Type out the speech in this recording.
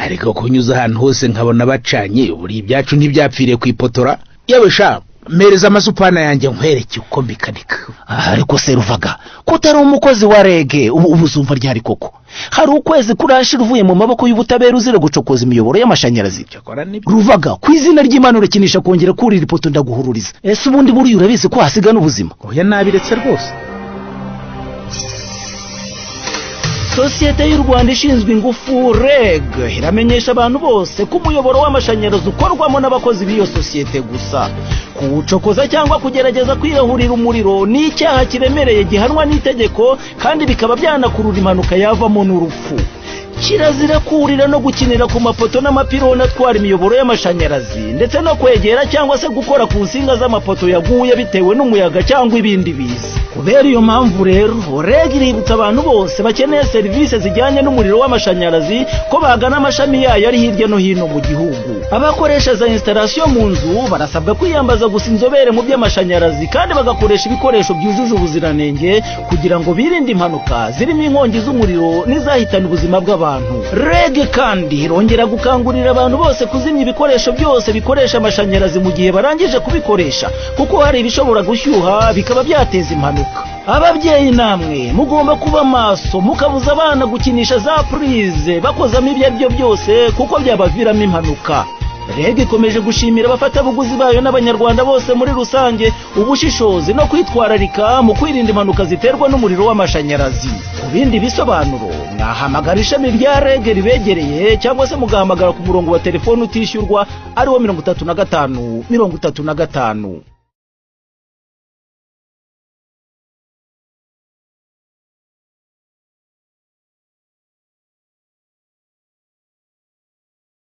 Ariko kunyuza ahantu hose nkabona bacanye, buri ibyacu ntibyapfiriye ku ipotora. Yewe sha, mpereza amasupana yanjye nkwereke uko mbikanika. Ariko se Ruvaga, ko utari umukozi wa REG, ubu uzumva ryari koko? Hari ukwezi kurashira uvuye mu maboko y'ubutabera uzira gucokoza imiyoboro y'amashanyarazi. Cyakora nibyo. Ruvaga, ku izina ry'Imana urakinisha kongera kurira ipoto ndaguhururiza. Ese ubundi buriya urabizi ko hasiga n'ubuzima? Oya, nabiretse rwose. Sosiyete y'u Rwanda ishinzwe ingufu REG iramenyesha abantu bose ko umuyoboro w'amashanyarazi ukorwamo n'abakozi b'iyo sosiyete gusa. Kuwucokoza cyangwa kugerageza kwirahurira umuriro ni icyaha kiremereye gihanwa n'itegeko, kandi bikaba byanakurura impanuka yavamo n'urupfu. Kirazira kurira no gukinira ku mapoto n'amapironi atwara imiyoboro y'amashanyarazi, ndetse no kwegera cyangwa se gukora ku nsinga z'amapoto yaguye bitewe n'umuyaga cyangwa ibindi biza. Kubera iyo mpamvu rero, REG iributsa abantu bose bakeneye serivisi zijyanye n'umuriro w'amashanyarazi ko bagana amashami yayo ari hirya no hino mu gihugu. Abakoresha za installation mu nzu barasabwa kwiyambaza gusa inzobere mu by'amashanyarazi, kandi bagakoresha ibikoresho byujuje ubuziranenge kugira ngo birinde impanuka zirimo inkongi z'umuriro n'izahitana ubuzima bw'abantu. REG kandi irongera gukangurira abantu bose kuzimya ibikoresho byose bikoresha amashanyarazi mu gihe barangije kubikoresha, kuko hari ibishobora gushyuha bikaba byateza impanuka. Ababyeyi namwe mugomba kuba maso, mukabuza abana gukinisha za purize bakozamo ibyo ari byo byose, kuko byabaviramo impanuka. REG ikomeje gushimira abafatabuguzi bayo n'abanyarwanda bose muri rusange ubushishozi no kwitwararika mu kwirinda impanuka ziterwa n'umuriro w'amashanyarazi. Ku bindi bisobanuro mwahamagara ishami rya REG ribegereye, cyangwa se mugahamagara ku murongo wa telefone utishyurwa ariwo 35 35.